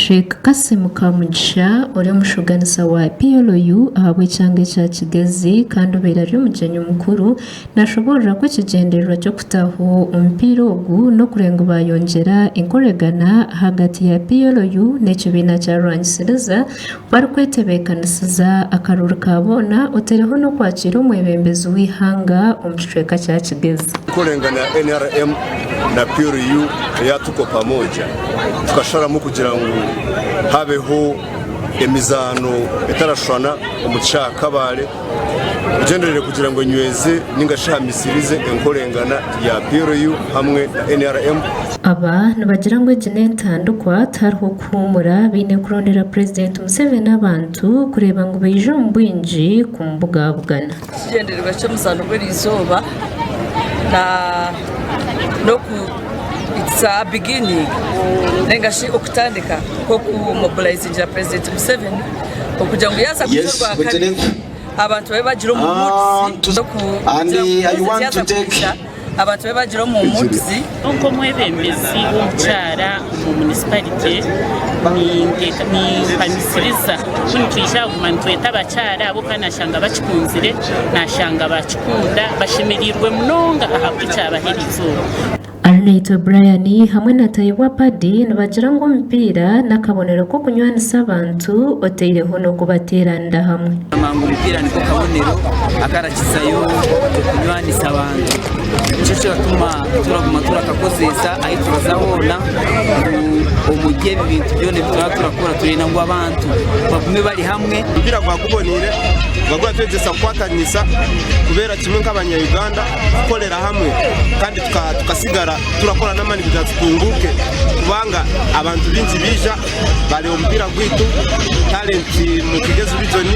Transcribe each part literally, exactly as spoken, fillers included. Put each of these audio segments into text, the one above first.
Sheikh Kasim Kamugisha, ori omushuganisa wa P L U ahabw'ekyanga ekya Kigezi kandi obaire ari omugyenyi mukuru, nashoborora ku ekigyendererwa ky'okutaho omupiira ogu n'okureeba ngu bayongyera enkoragana ahagati ya P L U n'ekibiina kya Rwanisiriza, barikwetebekanisiza akaruru ka boona, otereho n'okwakiira omwebembezi w'eihanga omu kicweka kya Kigezi. Enkoragana ya N R M na P L U eyatuko pamoja, tukasharamu kugira ngu habeho emizaano etarashushana omu kishaaha Kabale, kugyenderere kugira ngu enyweze ninga shi ehamisirize enkoragana ya P L U hamwe na N R M. Aba nibagira ngu egi n'entandikwa, tihariho kuhuumura, baine kurondera Purezidenti Museveni abantu kureeba ngu baije omu bwingi kumubugabugana. Ekigyendererwa ky'omuzaano gw'eri izooba na, n'oku, it's a beginning, ninga shi okutandika kw'okumobilizingira Purezidenti Museveni okugira ngu yaaza kuza Yes, orwakare, abantu babe bagira omu moods, n'okugira ngu Purezidenti yaaza kuza, abantu babe bagira omu moods. Nk'omwebembezi w'omukyara omu municipality, nindeka-, nimpamisiriza ku nitwija kuguma nitweta abakyara abo, kandi nashanga bakikunzire, nashanga bakikunda, bashemereirwe munonga ahabw'ekyabaha eri izooba. Arinaitwe Brian hamwe na Tayebwa Paddy nibagira ngu omupiira n'akabonero k'okunywanisa abantu, oteireho n'okubateeranira hamwe. Ngu omupiira niko kabonero akarakizayo okunywanisa abantu. Nikyo kiratuma turaguma turakakozesa ahi turaza hoona, ngu omuri ebi bintu byona ebi turaba turakora, turenda ngu abantu bagume bari hamwe. Omupiira gwaguboneire, gwagwatwegyesa kukwatanisa, kubeera kimwe nk'Abanya-Uganda, kukorera hamwe, kandi tuka-, tukasigara turakora n'amaani kugira ngu tutunguuke, kubanga abantu baingi baija bareeba omupiira gwaitu, talent mu Kigezi region,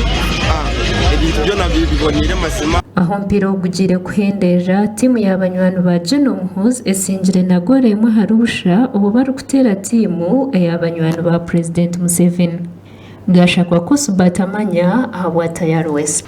ah, ebintu byona bi-, biboneire mazima. Ahu omupiira ogu gugiire kuhenderera, tiimu ya banywani ba Juno Muhoozi esingire na goolo emwe ahari busha, obu barikuteera tiimu eya banywani ba Purezidenti Museveni. Gashakwa Kusuba Tamanya ahabwa Tayari West.